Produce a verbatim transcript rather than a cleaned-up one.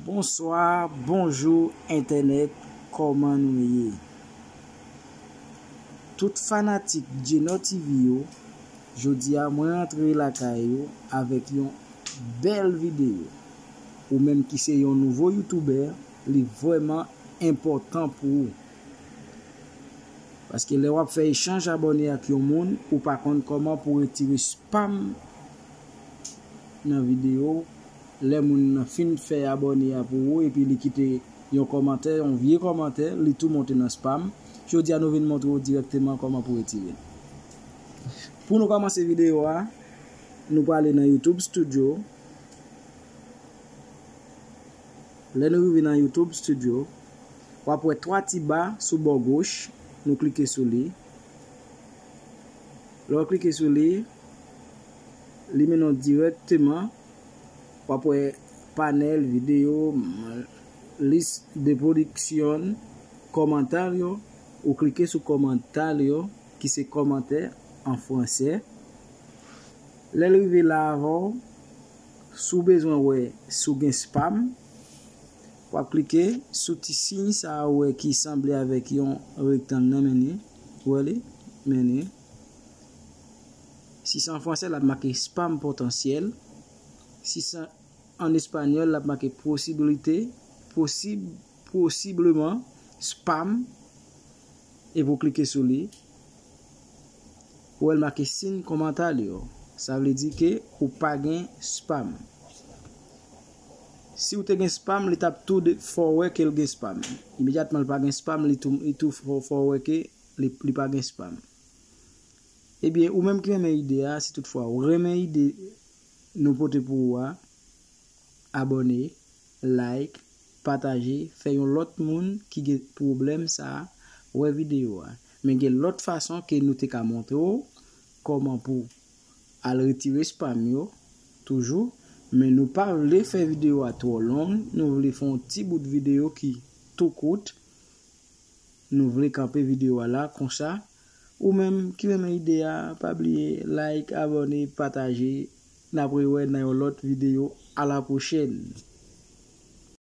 Bonswa, bonjou entènèt, kòman nou ye? Tout fanatik Djenò T V yo, jodi a mwen rantre lakay ou avèk yon bèl videyo. Ou menm ki se yon nouvo youtubè, li vrèman enpòtan pou ou. Paske lè w ap fè echanj abòne ak yon moun, ou pa konn kòman pou retire spam nan videyo. Lè moun nan fin fè abòne a pou ou epi li kite yon kòmantè, yon vye kòmantè, li tou monte nan spam. Jodi a nou vin montre w dirèkteman kòman pou retire l. Pou nou kòmanse videyo a, nou prale nan YouTube Studio. Lè nou rive nan YouTube Studio, w ap wè twa ti ba sou bò goch, nou klike sou li. Lè w klike sou li, li mennen w dirèkteman, w ap wè panèl, videyo, m, lis de pwodiksyon, kòmantè yo, ou klike sou kòmantè yo, ki se kòmantè an fransè. Lè l rive la avè w, si w bezwen wè si w gen spam, w ap klike sou ti siy sa a ou wè ki sanble avèk yon rektang nan, men li, ou wè li, men li. Si se an fransè, l ap make spam potansyèl. Si se an espanyòl, l ap make posibilite, posib, posibleman, spam. Epi w klike sou li, ou wè l make sin kòmantè yo. Sa vle di ke ou pa gen spam. Si w te gen spam, li t ap tou de, fè w wè ke l gen spam. Imedyatman l pa gen spam, li tou, li tou fè, fè w wè ke li, li pa gen spam. Ebyen, ou menm ki renmen ide a, si toutfwa ou renmen ide nou pote pou ou a, abòne, like, pataje, fè yon lòt moun ki gen pwoblèm sa a wè videyo a. Men gen lòt fason ke nou te ka montre w kòman pou al retire spam yo toujou, men nou pa vle fè videyo a twò long, nou vle fè yon ti bout videyo ki tou kout. Nou vle kanpe videyo a la konsa. Ou menm ki renmen ide a, pa bliye like, abòne, pataje. N ap rewè nan yon lòt videyo. A la pwochèn!